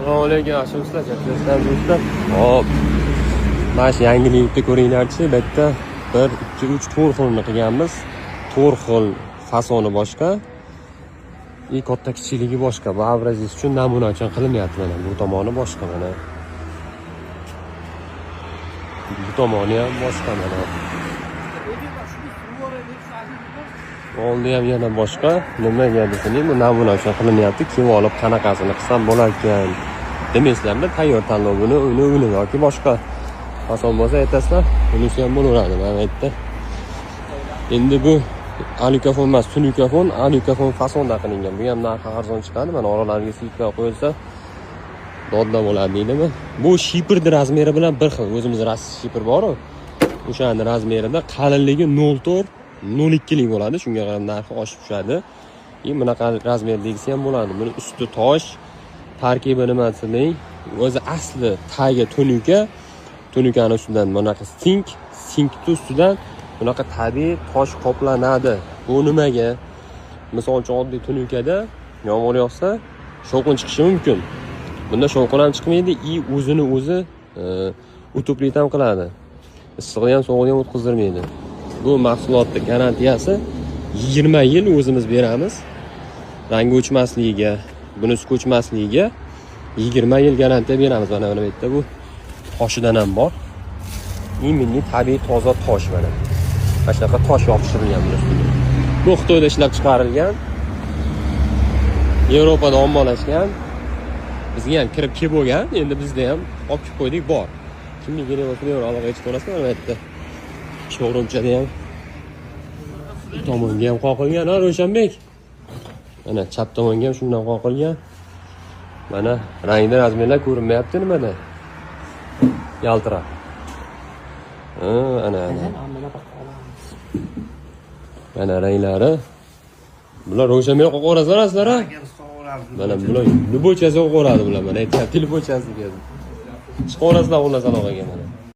Assalomu alaykum, yaxshimisizlar, charchayapsizlar, do'stlar. Hop. Mana shu yangilikni ko'ringlarchi, bu yerda 1, 2, 3, 4 xilini qilganmiz. 4 xil fasoni boshqa. И katta kichikligi boshqa. Bu образец uchun, namuna uchun qilinyapti mana. Bu tomoni boshqa mana. Bu tomoni ham boshqa mana. Oldi ham yana boshqa. Nimaga desangiz, bu namuna uchun qilinyapti. Kim olib qanaqasini qilsam bo'larkan demaysizlarmi? Tayyor tanlov buni, uni, uni yoki boshqa fason bo'lsa aytasizlar, bunisi ham bo'laveradi mana bu yerda. Endi bu alyukafon emas, tunyukafon, alyukafon fasonda qilingan. Bu ham narxi arzon chiqadi. Mana oralariga slipka qo'yilsa dodda bo'ladi deydimi? Bu shiperni razmeri bilan bir xil. O'zimiz rossiya shiper bor-ku. O'shani razmerida qalinligi 0.4 0.2 lik bo'ladi. Shunga qarab narxi oshib tushadi. И bunaqa razmerdagisi ham bo'ladi. Buni usti tosh, tarkibi nimasi deng? O'zi asli tagi tunuka, tunukani ustidan bunaqa sink, sinkni ustidan bunaqa tabiiy tosh qoplanadi. Bu nimaga? Misol uchun oddiy tunukada yomg'ir yog'sa shovqin chiqishi mumkin. Bunda shovqin ham chiqmaydi и o'zini o'zi утеплить ham qiladi. Issiqni ham sovuqni ham o'tkazdirmaydi. Bu mahsulotni garantiyasi 20 yil o'zimiz beramiz. Rangi o'chmasligiga, bunisi ko'chmasligiga 20 yil garantiya beramiz. Mana bu yerda bu toshidan ham bor. Именно tabiiy toza tosh mana. Mana shunaqa tosh yopishtirilgan buni ustiga. Bu Xitoyda ishlab chiqarilgan. Yevropada ommalashgan. Bizga ham kirib kelib bo'lgan. Endi bizda ham olib kelib qo'ydik, bor. Kimga kerak bo'lsa, bemalol aloqaga chiqib olasizlar mana bu yerda. Showroomchada ham bu tomonga ham qoqilgan, ha, Ravshanbek. Mana chap tomonga ham shundan qoqilgan. Mana rangda razmerlar ko'rinmayapti nimada? Yaltirab. Ha, ana ana. Mana ranglari. Bular Ravshanbek qoqaverasizlar, sizlar ha? Mana bular любой chasi qoqaveradi bular mana aytyapti, любой chasi. Chiqaverasizlar xullas aloqaga mana.